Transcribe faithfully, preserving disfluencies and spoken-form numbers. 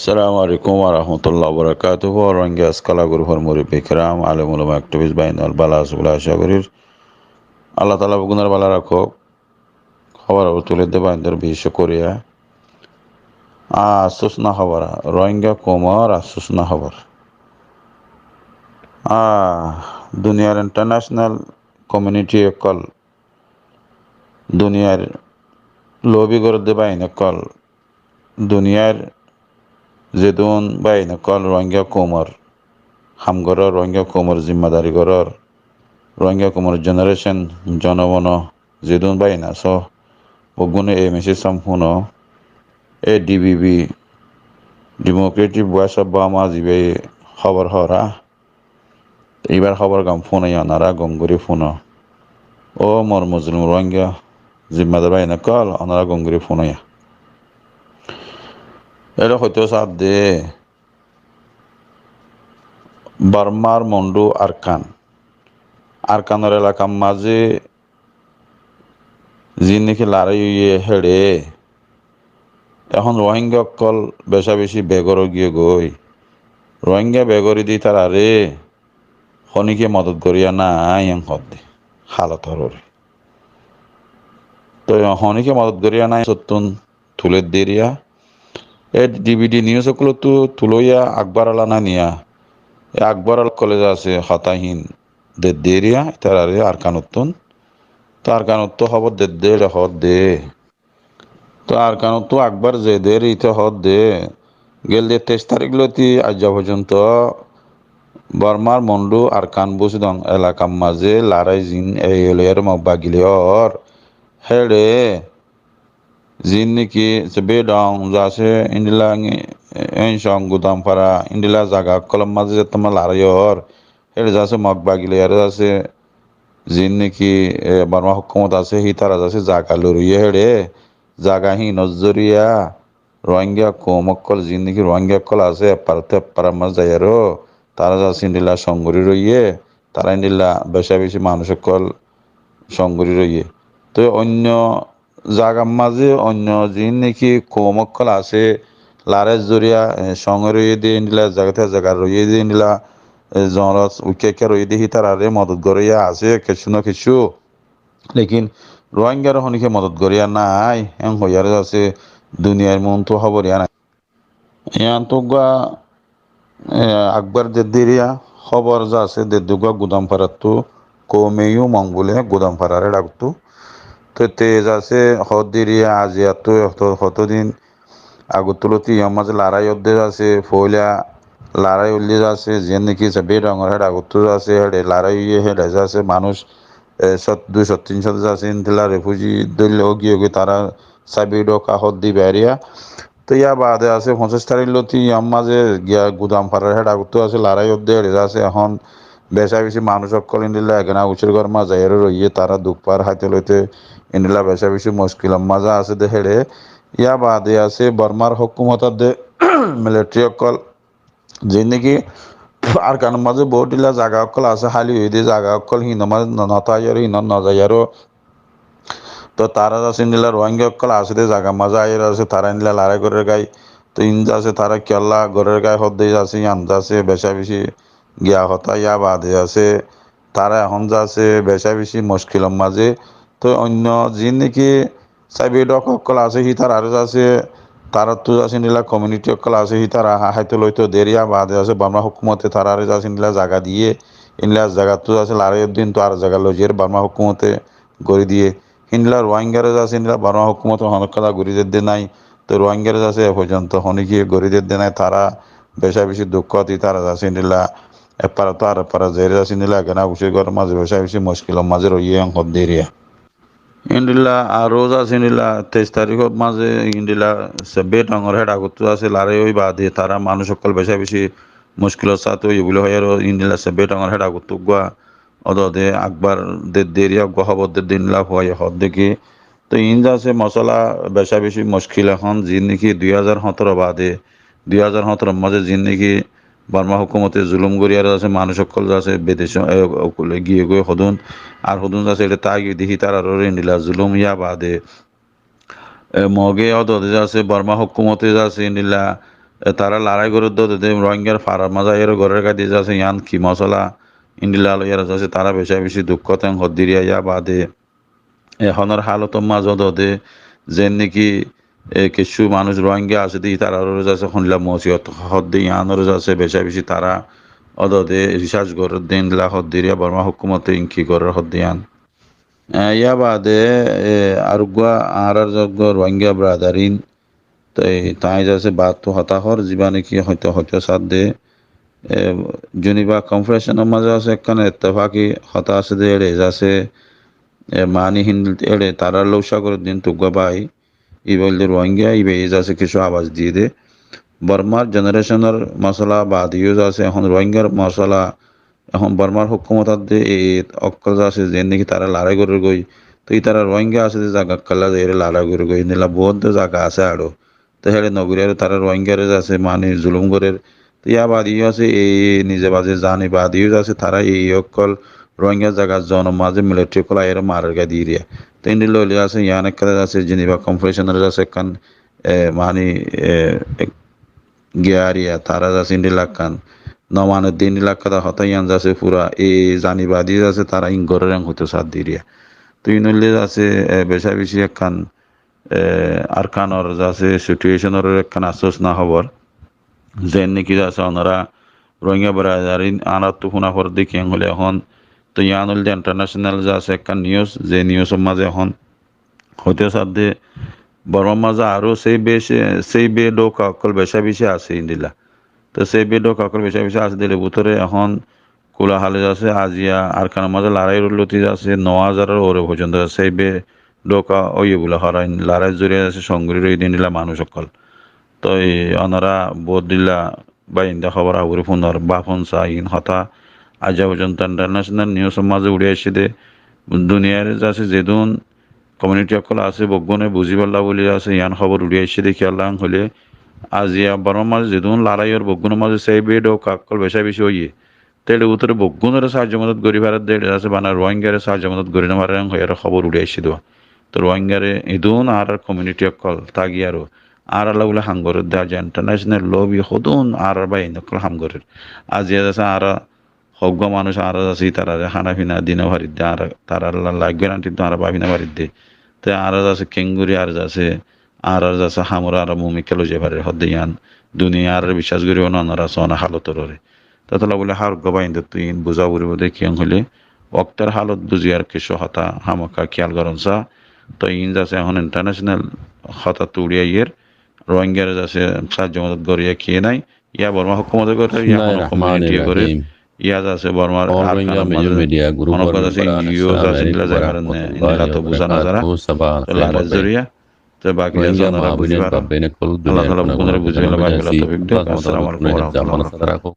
Assalamu alaikum warahmatullahi wabarakatuhu. Rohingya Scholar Group or murubbi kiram, alem ulama, activist báinor bála asó buli acá gorir. Allah taala beggúnore bála rakók. Hóbor ókkol tulí de báinor beci cúkuriya. Aa, afsúsnok hóbor, Rohingya koumor afsúsnok hóbor. Aa, duniyar international community ókkol, duniyar lobby gorédde báin ókkol, duniyar zedún báin ókkol Rohingya koumor ham gorór, Rohingya koumor zimmadari gorór, Rohingya koumor generation, zonobono zedún báin asó, beggúne ei message san fúno. E D B B, Democratic Voice of Burma, zibáye hóbor hoór, ibár hóbor gán fúnoiya, onora gom gorí fúno. Ó mor mozlum Rohingya zimmadar báin ókkol, onora gom gorí fúnoiya. Ére hoitó saádde, Bormar Mondu Arkan, Arkanor elakar mazé ziín niki larái óiye héçe ehón Rohingya ókkol becá-becí begór ói giyé goi. Rohingya begór óide ítararé honíkka modot goríya nái, en hoódde halot óre. Toi honíkka modot goríya nái, sottún tulé deriya. E D B B news ókkolóttu tulóiya akbár ala naniya. E akbár ala ókkole zasé hotá hín de deriya, ítararé Arkanottún. Toi Arkanottú hóbor dedde, éçe hoódde. Toi Arkanottú akbár ze der, íte hoódde, gelde teic tarík lóti aijja foijjonto Bormar Mondu Arkan Busidong elakar mazé larái ziín ei loiyaré Mog bagile ór, héçe ziín niki Sebei Dong zasé, endilla Encong, Gudamfara, endilla zaga ókkolor mazé zettómma larái ór, héçe zasé Mog bagile ór zasé, ziín niki, e, Borma hókumot asé, hítara zasé zaga loi roiyé héçe, zaga hínor zoriya Rohingya koum ókkol, ziín niki Rohingya ókkol asé, epparóttu epparar mazé zaiyaró, tará zasé endilla cong gorí roiyé, tará endilla becá-becí manúic ókkol cong gorí roiyé. Toi oinno zagar mazé oinno ziín niki koum ókkol asé, larái zoriya, e, cong roiyé dé endilla, zaga te zaga roiyé dé endilla, e, zoñrot uikká uikká roiyé dé hítararé modot goróiya asé, kessú no kessú. Lekin Rohingyaré honíkka modot goríya nái, en hoiyaré zasé duniyair muúntu hóbor yián. Yiántu uggúa, e, akbár dedde eriya hóbor zasé, dedde uggúa Gudamfarattú, Koumeyú Mong buli Gudamfarar héçagottú. Te, te zasé hoódde eriya aijjattú hoto, hoto din agottú lóti yían mazé larái ódde zasé, foóila larái óilde zasé, ziyán niki Sebei Dongor héçagottú zasé, héçe larái óiye, héçe zasé manúic, e, cót, dui cót, tin cót zasé, endilla refugee dóilla ói giyé goi tará Sebei Dong hoódde ibá eriya. Te yá baade asé foñsíc tarík lóti yían mazé giya Gudamfarar héçagottú asé larái ódde héçe zasé, ehón becá-becí manúic ókkol endilla egena gucír gór mazé zaiyaré roiyé, tará duk fár háite loite endilla becá-becí muckilor mazé asé dé héçe. Yá baade asé Bormar hókumot adde militari ókkol ziín niki Arkanor mazé boóut endilla zaga ókkol asé, háli óiye dé zaga ókkol hínor mazé no, no táiyaró, hínot no zaiyaró. Toi tará zasé endilla Rohingya ókkol asé dé zagar mazé aiyóre zasé tará endilla larái gorér goi. Toi iín zasé tará kiyólla gorér goi hoódde zasé, yián zasé becá-becí giya hotá. Yá baade zasé tará ehón zasé becá-becí muckilor mazé. Toi oinno ziín niki Sebei Dong ókkol asé, hítararé zasé, taráttu zasé endilla komiuniti ókkol asé, hítara há-, háito loito der. Yá baade zasé Borma hókumote tararé zasé endilla zaga diyé, endilla zagattú zasé larái ódde, kintu ar zaga loi zaiyaré Borma hókumote gorí diyé. Héndilla Rohingyaré zasé héndilla Borma hókumote honó kiyá gorí dedde nái. Toi Rohingyaré zasé e foijjonto honíkka gorí dedde nái. Tará becá-becí dukkót, tará zasé héndilla epparóttu ar eppará zaiyaré zasé héndilla egena gucír gór mazé becá-becí muckilor mazé roiyé en hoódde eriya. Héndilla aró zasé héndilla teic taríkor mazé héndilla Sebei Dongor héçagottú zasé larái ói baade tará manúic ókkol becá-becí muckilor sáte óiye buli hoiyaró héndilla Sebei Dongor héçagottú uggúa ódode akbár dedde eriya, uggúa hóbor dedde héndilla hoóiye hoódde ki. Toi iín zasé mosala becá-becí muckil ehón, ziín niki dui házar hóñtoro baade, dui házar hóñtoror mazé ziín niki Borma hókumote zulum goríyaré zasé manúic ókkol zasé bidec, e, ókkole giyé goi hodún, ar hodún zasé eçé táki dé hítararé héndilla zulum. Yá baade e, Moge ódode zasé Borma hókumote zasé héndilla e, tará larái gorédde de Rohingyar farar mazé aiyóre gorér gádde zasé, yián ki mosola, endilla loiyóre zasé tará beca beci dukkót en hoddiriya. Yá baade ehónor hálotor mazé ódode zen niki, e, kessú manúic Rohingya asé de, ítarar uore zasé hondilla mosibot hoódde, yiánor zasé beca beci tará ódode research gorédde, endilla hoddiriya Borma hókumote en ki gorér hoódde yián. E, yá baade, e, areggúa añárar zeggúa Rohingya brother in, toi tañí zasé baáttu hotá hoór, zibá niki hoito, hoito sádde, e, Geneva Conference or mazé zasé ekkán ettefaki hotá asé de, éçe zasé, e, mani hín éçe tarár lóuca gorédde hín tuggúa bái, íba óilde Rohingya, íba zasé kessú abas diyé de. Bormar generation or mosola baade yó zasé, ehón Rohingyar mosola, ehón Bormar hókumot adde e ókkol zasé, zen niki tará larái gorér goi, toi tará Rohingya asé de zaga ókkolla zaiyóre larái gorér goi, endilla bout de zaga asé aró. Te héçe no gorí aró tará Rohingyare zasé mani zulum gorér. Te yá baade yó zasé e nize baze zani baade yó zasé tará e ókkol Rohingya zaga zonor mazé military ókkol aiyóre marer gádde eriya. Te endilla óile zasé yián ekkán zasé Geneva Conference or zasé ekkán, e, mani, e, ek-, giyariya, tará zasé endilla ekkán no maner de endilla ekkán hotá yián zasé fura e zani baade zasé tará in gorér en hoito sádde eriya. Te in óile zasé, e, beca beci ekkán e, Arkanor zasé situation or ekkán afsosna hóbor. Zen niki zasé onora Rohingya brother in añárattu fúna foredde kiyólla ehón. Toi yián óilde international zasé ekkán news, ze news or mazé ehón hoito sádde Bormar mazé aró sei beci, sei be dhouka ókkol beca beci asé endilla. Te sei be dhouka ókkol beca beci asé de ér bútore ehón kúlahale zasé, aziya Arkanor mazé larái óilde zasé no házaror uore foijjonto zasé, sei be dhouka óiye buli hoór, larái zoriya zasé songori roiyé de endilla manúic ókkol. Toi onora bout dilla bái inde hóbor agori fúnor, báfon sa, in hotá aijja foijjonto international news or mazé uçí aiccé de, duniyar zasé zedún community ókkol asé beggúne buzí falla buli zasé yián hóbor uçí aiccé de kiyólla hoilé, aziya Bormar mazé zedún larái ór beggúnor mazé sei be dhouka ókkol beca beci óiye. Te ér bútore beggúnore saájjo modot gorí faredde, éçe zasé bana Rohingyare saájjo modot gorí no farer en hoiyóre hóbor uçí aiccé de. Te Rohingyare idún añárar community ókkol táki aró añáralla buli ham gorédde, aijja international lobby hodún añárar bái in ókkol ham gorér. Aziya zasé añára hoggúa manúic añára zasé ítarare hána fina di no faridde, añára taralla life guarantee to añára báfi no faridde. Te añára zasé keéngorí ar zasé añárar zasé hamoré añára mumikká loizai farir hoódde yián duniyaye añáráre biccác goríbo no, onora sóna hálot oré. Te tolla buli hár uggúa báindottú in buzá foribó de kiyólla hoilé woktor hálot buziyar kessú hotá hámaka kiyal goron sa. Te in zasé ehón international hotá tuçí aiyér, Rohingyare zasé saájjo modot goríya kiyé nái, yá Borma hókumote gorér, yá hono community ye gorér, yá zasé Bormar Arkanor mazé hono uggúa zasé N G O zasé endilla zai farer né, endilla to buzá no zara. Te larái zoriya, te baki zasé onora buzí faro. Allah taala beggúnore buzí falla, buzí falla toufik dók. Assalamu alaikum wa rahmatullahi wa barakatuhu.